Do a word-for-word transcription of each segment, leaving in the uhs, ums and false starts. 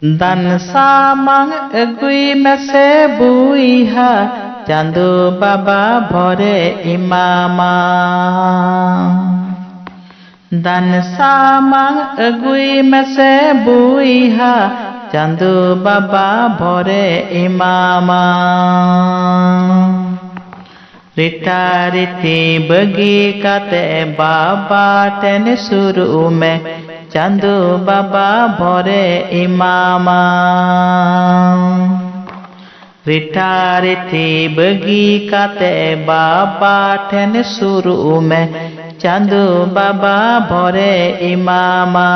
ᱫᱟᱱ ᱥᱟᱢᱟᱝ ᱟᱹᱜᱩᱭ ᱢᱮᱥᱮ ᱵᱩᱭᱦᱟ, ᱪᱟᱸᱫᱚ ᱵᱟᱵᱟ ᱵᱷᱚᱨᱮ ᱮᱢᱟᱢᱟ᱾ ᱫᱟᱱ ᱥᱟᱢᱟᱝ ᱟᱹᱜᱩᱭ ᱢᱮᱥᱮ ᱵᱩᱭᱦᱟ, ᱪᱟᱸᱫᱚ ᱵᱟᱵᱟ ᱵᱷᱚᱨᱮ ᱮᱢᱟᱢᱟ᱾ ᱨᱤᱴᱟ ᱨᱤᱴᱤ ᱵᱟᱹᱜᱤ ᱠᱟᱛᱮ ᱵᱟᱵᱟ ᱴᱷᱮᱱ ᱥᱩᱨᱩᱜ ᱢᱮ, ᱪᱟᱸᱫᱚ ᱵᱟᱵᱟ ᱵᱷᱚᱨᱮ ᱮᱢᱟᱢᱟ᱾ ᱨᱤᱴᱟ ᱨᱤᱴᱤ ᱵᱟᱹᱜᱤ ᱠᱟᱛᱮ ᱵᱟᱵᱟ ᱴᱷᱮᱱ ᱥᱩᱨᱩᱜ ᱢᱮ, ᱪᱟᱸᱫᱚ ᱵᱟᱵᱟ ᱵᱷᱚᱨᱮ ᱮᱢᱟᱢᱟ᱾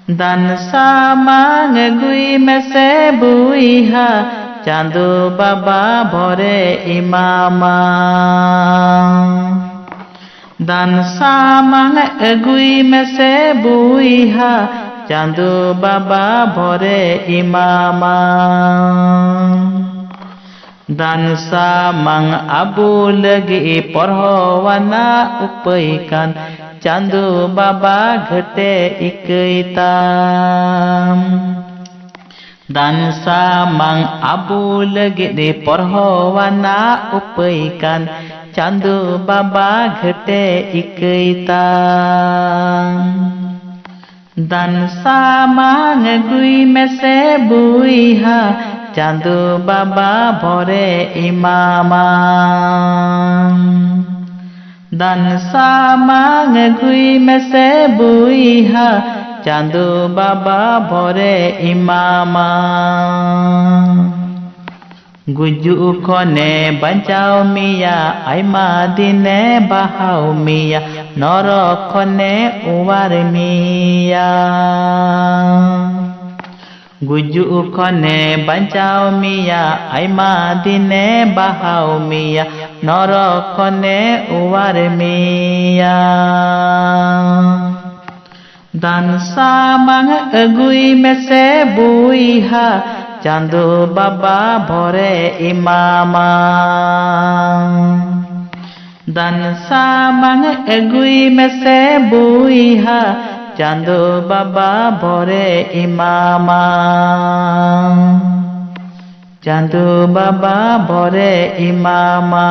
ᱫᱟᱱ ᱥᱟᱢᱟᱝ ᱟᱹᱜᱩᱭ ᱢᱮᱥᱮ ᱵᱩᱭᱦᱟ, ᱪᱟᱸᱫᱚ ᱵᱟᱵᱟ ᱵᱷᱚᱨᱮ ᱮᱢᱟᱢᱟ᱾ ᱫᱟᱱ ᱥᱟᱢᱟᱝ ᱟᱹᱜᱩᱭ ᱢᱮᱥᱮ ᱵᱩᱭᱦᱟ, ᱪᱟᱸᱫᱚ ᱵᱟᱵᱟ ᱵᱷᱚᱨᱮ ᱮᱢᱟᱢᱟ᱾ ᱫᱟᱱ ᱥᱟᱢᱟᱝ ᱟᱵᱚ ᱞᱟᱹᱜᱤᱫ ᱯᱚᱨᱦᱚᱣᱟᱱᱟ ᱩᱯᱟᱹᱭ ᱠᱟᱱ, ᱪᱟᱸᱫᱚ ᱵᱟᱵᱟ ᱜᱷᱟᱹᱴᱮ ᱤᱠᱟᱹᱭ ᱛᱟᱢ᱾ ᱫᱟᱱ ᱥᱟᱢᱟᱝ ᱟᱵᱚ ᱞᱟᱹᱜᱤᱫ ᱯᱚᱨᱦᱚᱣᱟᱱᱟ ᱩᱯᱟᱹᱭ ᱠᱟᱱ, ᱪᱟᱸᱫᱚ ᱵᱟᱵᱟ ᱜᱷᱟᱹᱴᱮ ᱤᱠᱟᱹᱭ ᱛᱟᱢ᱾ ᱫᱟᱱ ᱥᱟᱢᱟᱝ ᱟᱹᱜᱩᱭ ᱢᱮᱥᱮ ᱵᱩᱭᱦᱟ, ᱪᱟᱸᱫᱚ ᱵᱟᱵᱟ ᱵᱷᱚᱨᱮ ᱮᱢᱟᱢᱟ᱾ ᱫᱟᱱ ᱥᱟᱢᱟᱝ ᱟᱹᱜᱩᱭ ᱢᱮᱥᱮ ᱵᱩᱭᱦᱟ, ᱪᱟᱸᱫᱚ ᱵᱟᱵᱟ ᱵᱷᱚᱨᱮ ᱮᱢᱟᱢᱟ᱾ ᱜᱩᱡᱩᱜ ᱠᱷᱚᱱᱮ ᱵᱟᱧᱪᱟᱣ ᱢᱮᱭᱟ, ᱟᱭᱢᱟ ᱫᱤᱱᱮ ᱵᱟᱦᱟᱣ ᱢᱮᱭᱟ, ᱱᱚᱨᱚᱠ ᱠᱷᱚᱱᱮ ᱚᱣᱟᱨ ᱢᱮᱭᱟ᱾ ᱜᱩᱡᱩᱜ ᱠᱷᱚᱱᱮ ᱵᱟᱧᱪᱟᱣ ᱢᱮᱭᱟ, ᱟᱭᱢᱟ ᱫᱤᱱᱮ ᱵᱟᱦᱟᱣ ᱢᱮᱭᱟ, ᱱᱚᱨᱚᱠ ᱠᱷᱚᱱᱮ ᱚᱣᱟᱨ ᱢᱮᱭᱟ᱾ ᱫᱟᱱ ᱥᱟᱢᱟᱝ ᱟᱹᱜᱩᱭ ᱢᱮᱥᱮ ᱵᱩᱭᱦᱟ, ᱪᱟᱸᱫᱚ ᱵᱟᱵᱟ ᱵᱷᱚᱨᱮ ᱮᱢᱟᱢᱟ᱾ ᱫᱟᱱ ᱥᱟᱢᱟᱝ ᱟᱹᱜᱩᱭ ᱢᱮᱥᱮ ᱵᱩᱭᱦᱟ, ᱪᱟᱸᱫᱚ ᱵᱟᱵᱟ ᱵᱚᱨᱮ ᱮᱢᱟᱢᱟ᱾ ᱪᱟᱸᱫᱚ ᱵᱟᱵᱟ ᱵᱚᱨᱮ ᱮᱢᱟᱢᱟ᱾